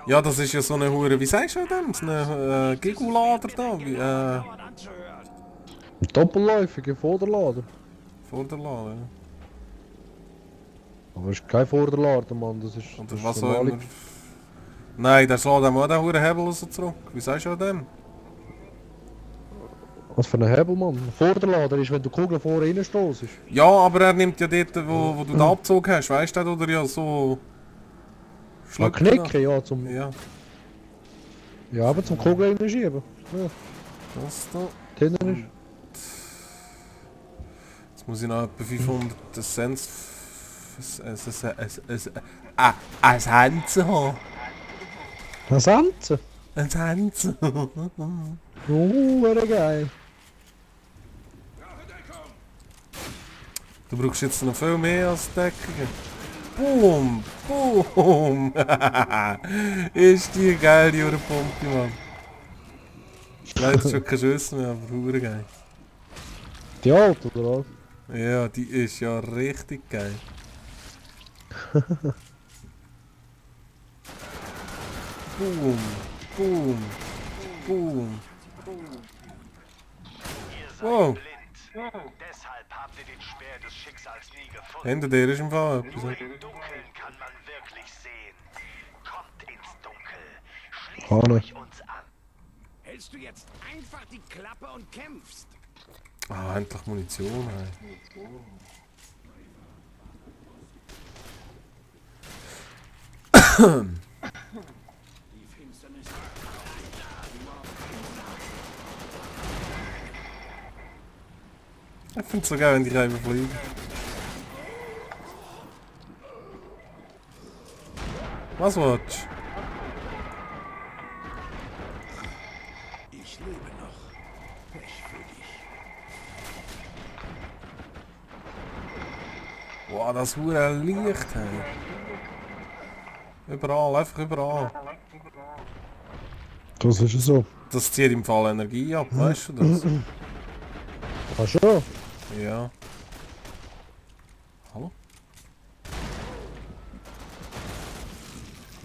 Ja, das ist ja so eine Hure, wie sagst du dem? So eine Gigulader da, wie, Ein doppelläufiger Vorderlader. Vorderlader. Ja. Aber es ist kein Vorderlader, Mann. Das Oder ist was auch normale. immer. Nein, der schlägt dem auch den Hure Hebel so zurück. Wie sagst du dem? Was für ein Hebel, Mann? Ein Vorderlader ist, wenn du die Kugel vorne reinstoßest. Ja, aber er nimmt ja dort, wo du den Abzug hast, weißt du, oder ja so Ah, Schlöcke da. knicken, ja, zum. Ja, Ja, aber zum Kugel reinschieben. Ja, das da. hinten ist. Und jetzt muss ich noch etwa 500 Cent ein Hansen haben. Ein Sense. Ein Hansen. Wäre geil. Du brauchst jetzt noch viel mehr als Deckungen. Boom! Boom! Ist die geil, die Uhrenpumpe, Mann. Leider schon keine Schüsse mehr, aber hure geil. Die alte, oder was? Ja, die ist ja richtig geil. Boom! Boom! Boom! Wow! Deshalb habt ihr den Speer des Schicksals nie gefunden. Hinter dir ist im Fall etwas. Nur im Dunkeln kann man wirklich sehen. Kommt ins Dunkel. Schließt Hanne. euch uns an. Hältst du jetzt einfach die Klappe und kämpfst? Ah, endlich Munition, ey. Die Finsternis. Ich finde es so geil, wenn die Reiben fliegen. Was willst du? Ich lebe noch. Pech für dich. Boah, das hure Licht, hey. Überall, einfach überall. Das ist so. Das zieht im Fall Energie ab, weißt du das? Ach schon? Ja. Hallo?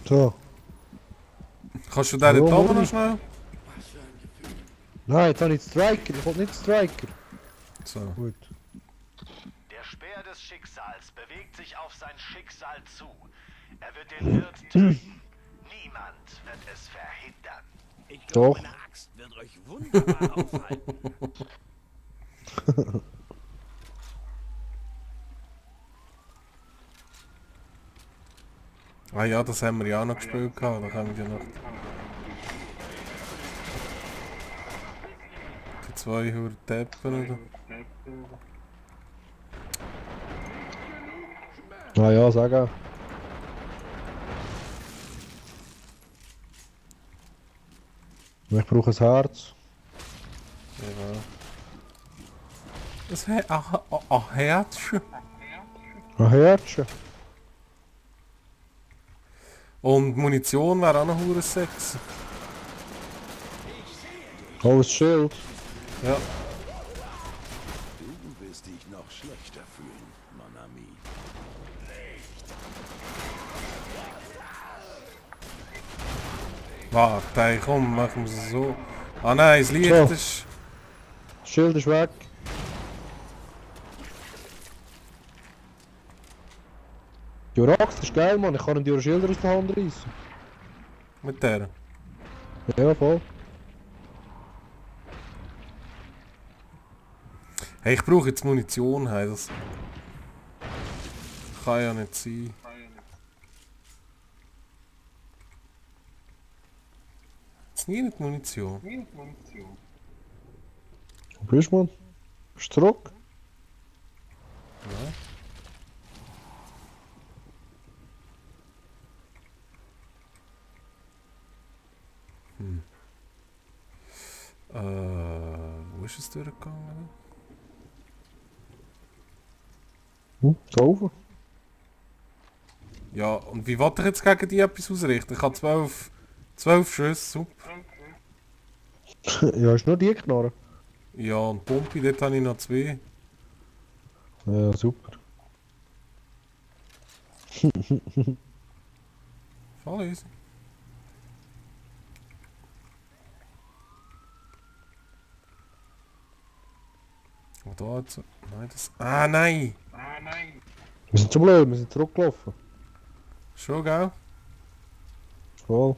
So. Kannst du den Hallo, dort oben Mordi. noch schnell? Nein, jetzt habe ich Striker. Ich wollte nicht Striker. So. Gut. Der Speer des Schicksals bewegt sich auf sein Schicksal zu. Er wird den Wirt töten. Niemand wird es verhindern. Ich glaube, Doch. meine Axt wird euch wunderbar aufhalten. Ah ja, das haben wir ja auch noch gespielt, da kommen wir noch. Die zwei Hure Deppen oder? Ah ja, sag auch. Ich brauche ein Herz. Ja. Das hat ein Herzchen. Ein Herzchen. Und Munition wäre auch noch hure Sex. Oh, ein Schild. Ja. Du wirst dich noch schlechter fühlen, mon ami. Warte, hey, komm, machen wir es so. Ah nein, das Licht So. ist... Das Schild ist weg. Die Axt ist geil, Mann. Ich kann ihm die Schilder aus der Hand reißen. Mit der. Ja, voll. Hey, ich brauche jetzt Munition, hey, das... Kann ja nicht sein. Jetzt nie nicht Munition. Wo bist du, Mann? Bist du zurück? Ja. Wo ist es durchgegangen? Da oben. Ja, und wie wollte ich jetzt gegen die etwas ausrichten? Ich habe 12 Schüsse, super. Ja, ist nur die Knarre. Ja, und Pumpe, dort habe ich noch 2. Ja, super. Voll easy. Oh, da jetzt. Nein, das. Ah, nein! Wir sind schon blöd, wir sind zurückgelaufen. Schon, gell? Voll.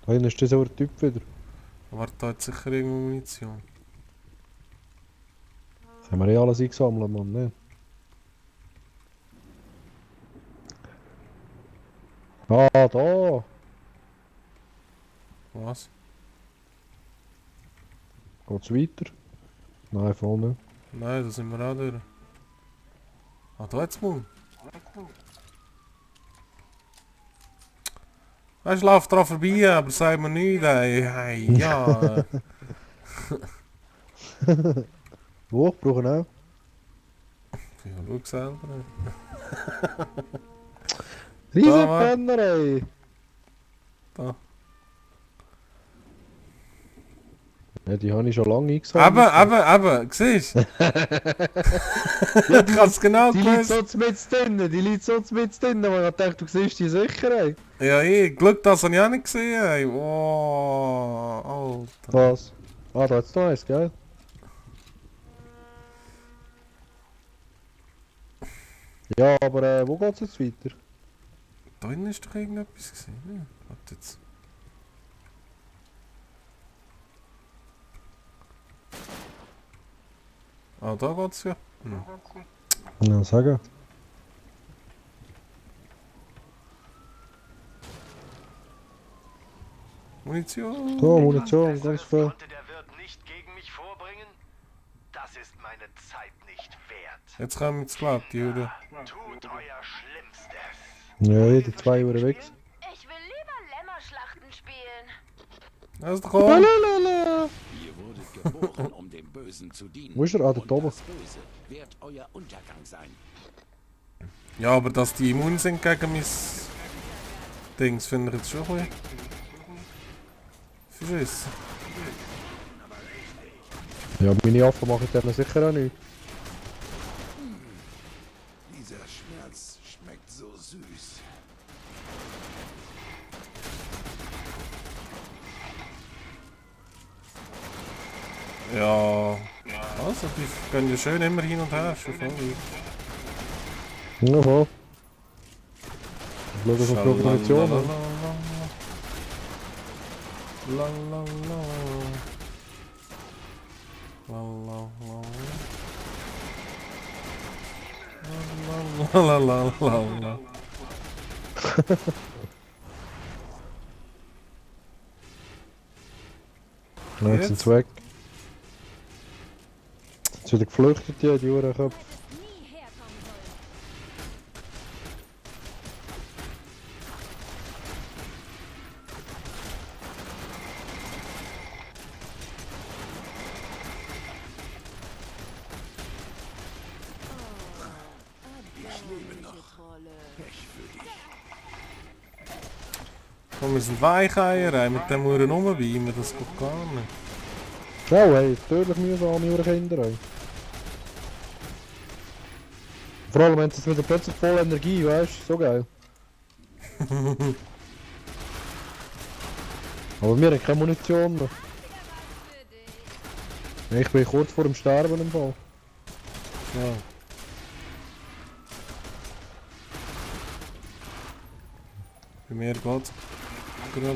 Da hinten ist dieser Typ wieder. Warte, da hat sicher irgendwo Munition. Das haben wir eh alles eingesammelt, Mann, ne? Ah, da! Was? Geht's weiter? Nein, voll nicht. Nein, da sind wir auch durch. Ah, da hat's Mund. Weißt du, läuft dran vorbei, aber sagt mir nichts, ey. Hey, ja. Wo? Ich brauche ihn auch. Ja, schau selber. Riesenpenner, ey! Da. Ja, die habe ich schon lange eingesammelt. Eben, siehst du? Ich hab's genau Die liegt gewusst. so mit drinnen, die liegt so mit drinnen, weil ich dachte, du siehst die sicher, ey. Ja, Glück, das habe ich auch nicht gesehen, ey. Wow, Alter. Was? Ah, da hat's noch eins, gell? Ja, aber wo geht's jetzt weiter? Da hinten ist doch irgendetwas gesehen, ne? Warte jetzt. Ah, da geht's ja. Hm. Ja, sagen. Munition. So, Munition, ganz Besseres viel. konnte der Wirt nicht gegen mich vorbringen? Das ist meine Zeit nicht wert. Jetzt kommen wir jetzt glaubt, die Hürde. Tut euer Schlimmstes. Ja, die 2 Uhr weg. Ich will lieber Lämmerschlachten spielen. Also komm. Lalalala. Ihr wurdet geboren, um dem Bösen zu dienen. Wo ist er? Ah, da Und oben. das Böse wird euer Untergang sein. Ja, aber dass die immun sind gegen mein Dings, finde ich jetzt schon ein bisschen verschissen. Ja, meine Affen machen denen sicher auch nicht. Dieser Schmerz schmeckt so süß. Ja. Also, die gehen ja schön immer hin und her, schon voll. Ja, voll. Ich schaue, dass wir Munition haben. Ja, jetzt sind sie weg. Jetzt wieder geflüchtet, die Uhrenköpfe. Nie herkommen sollen. Komm, wir sind Weicheier, mit dem Uhren rumbeamen, das geht gar nicht. Ja, hey, natürlich mühsame Uhrenkinder, ey. Vor allem haben sie jetzt wieder plötzlich voll Energie, weißt du? So geil. Aber wir haben keine Munition mehr. Ich bin kurz vor dem Sterben im Fall. Ja. Bei mir geht's. Gerade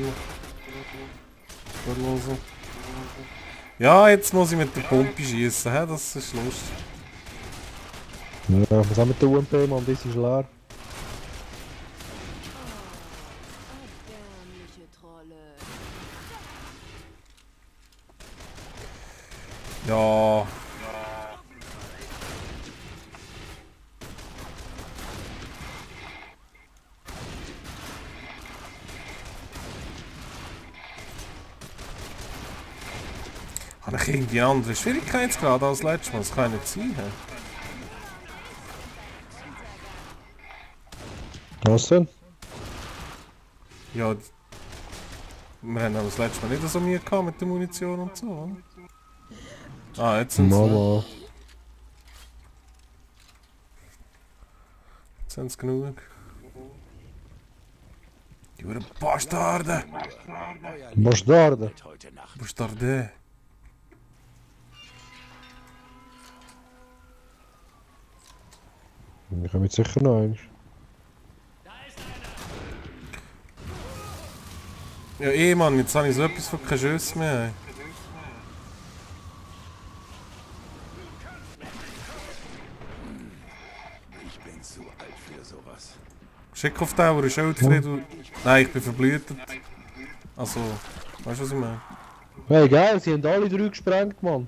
los. Ja, jetzt muss ich mit der Pumpe schießen, hä? Das ist lustig. Ja, was haben wir mit der UMP, Mann? Das ist leer. Erbärmliche Trolle. Ja. Habe ich irgendwie einen anderen Schwierigkeitsgrad als letztes Mal? Das kann nicht sein. Hä? Was denn? Ja, wir haben aber das letzte Mal nicht so Mühe gehabt mit der Munition und so. Oder? Ah, jetzt sind sie. Mama. Jetzt sind sie genug. Die waren Bastarde! Bastarde. Heute Nacht. Bastarde! Wir kommen jetzt sicher noch eins. Ja Mann, jetzt habe ich so etwas von keinen Schuss mehr. Ich bin zu alt für sowas. Schick auf Tower, Schildfried und... Nein, ich bin verblühtet. Also, weißt du was ich meine? Hey, geil, sie haben alle 3 gesprengt, Mann.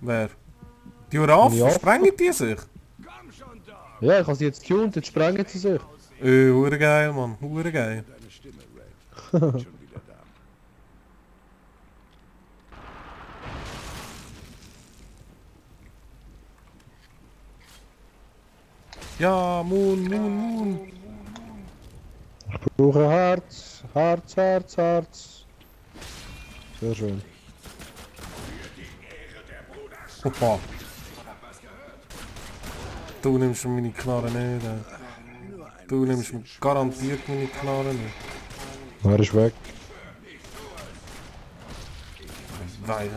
Wer? Die Uraffen, Ja. sprengen die sich? Komm schon, Dog. Ja, ich habe sie jetzt getuned, jetzt sprengen sie sich. Hure geil, Mann, hure geil. Deine Stimme, Red. Bin schon wieder da. Ja, Moon. Ich brauche Herz, Herz, Herz, Herz. Sehr schön. Opa. Du nimmst mir meine Knarre nicht. Du nimmst mir garantiert meine Knarre nicht. Er ist weg. Weil,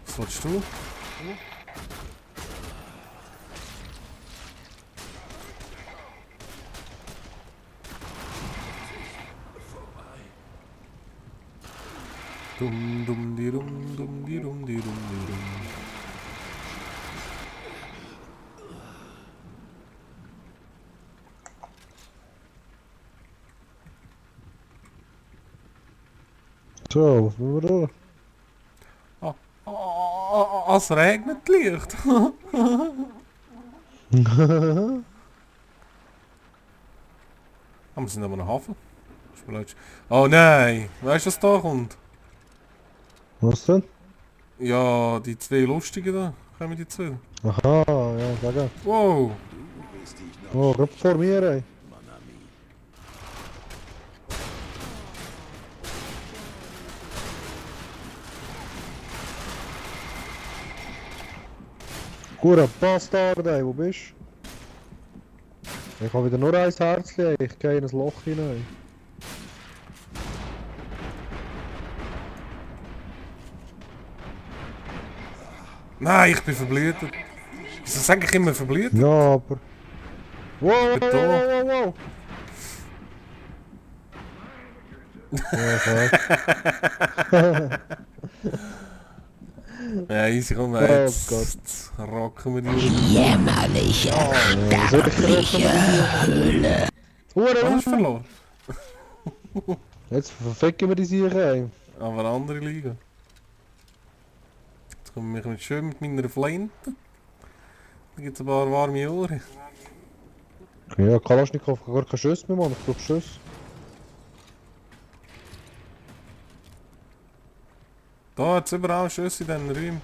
was willst du? Dum di dum di dum. So, was müssen wir da? Es regnet Licht. Wir sind aber noch Hafen. Ist mir leid. Oh nein, weißt du was da kommt? Was denn? Ja, die zwei Lustigen da. Kommen die zwei. Aha, ja, sag. Wow. Oh, gerade vor mir, ey. Guter Bastard, ey, wo bist du? Ich habe wieder nur ein Herzchen, ey. Ich gehe in ein Loch hinein. Nein, ich bin verblühtet. Wieso sage ich immer verblühtet? Ja, aber... Wow, wow, Bitte. wow, wow, wow. Ja, fuck. Ja, easy, komm, Oh jetzt Gott. rocken wir die. Jämmerliche, sterbliche Höhle. Was Hure, hast du verloren? jetzt verficken wir die Sache, ey. Aber andere Liga. Jetzt komme ich schön mit meiner Flinte. Da gibt es ein paar warme Ohren. Ja, Kalaschnikow, ich habe gar keine Schuss mehr, Mann. Ich brauche Schuss. Da hat es überall Schüsse in diesen Räumen.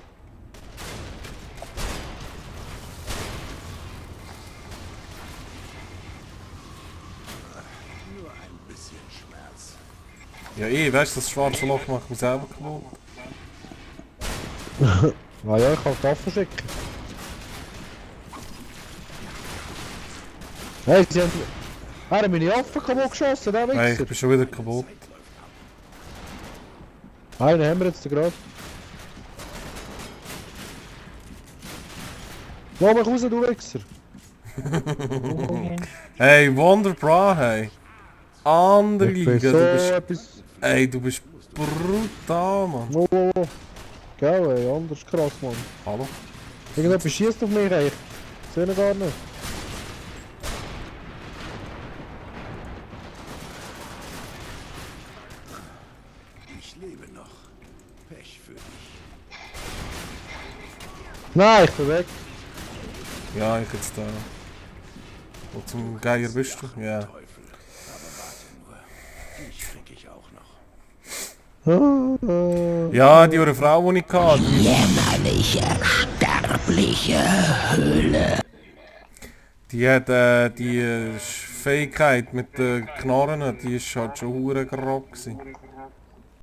Nur ein bisschen Schmerz. Ja weißt du, das schwarze Loch macht mich selber kaputt. Ah ja, ich kann die Waffe schicken. Hey, sie haben... Er hat meine Waffe kaputt geschossen, der Hey, ich Wichser. bin schon wieder kaputt. Einen haben wir jetzt gerade. Lass mich raus, du Wichser. Hey, Wonderbra, hey. Andere Ich bin Liga, so du bist... etwas... Ey, du bist brutal, Mann. Wow, wow, wow. Gell, ey, anders krass, Mann. Hallo? Irgendetwas schießt auf mich, ey. Ich sehe ihn gar nicht. Ich lebe noch. Pech für dich. Nein, ich bin weg. Ja, ich jetzt da. Wo zum Geier bist du? Ja. Teufel. Aber warte nur. Dich krieg ich auch noch. Ja, die eure Frau, die ich hatte, die, Jämmerliche, sterbliche Höhle. die hat die Fähigkeit mit den Knarren, die ist halt schon hure grob gewesen.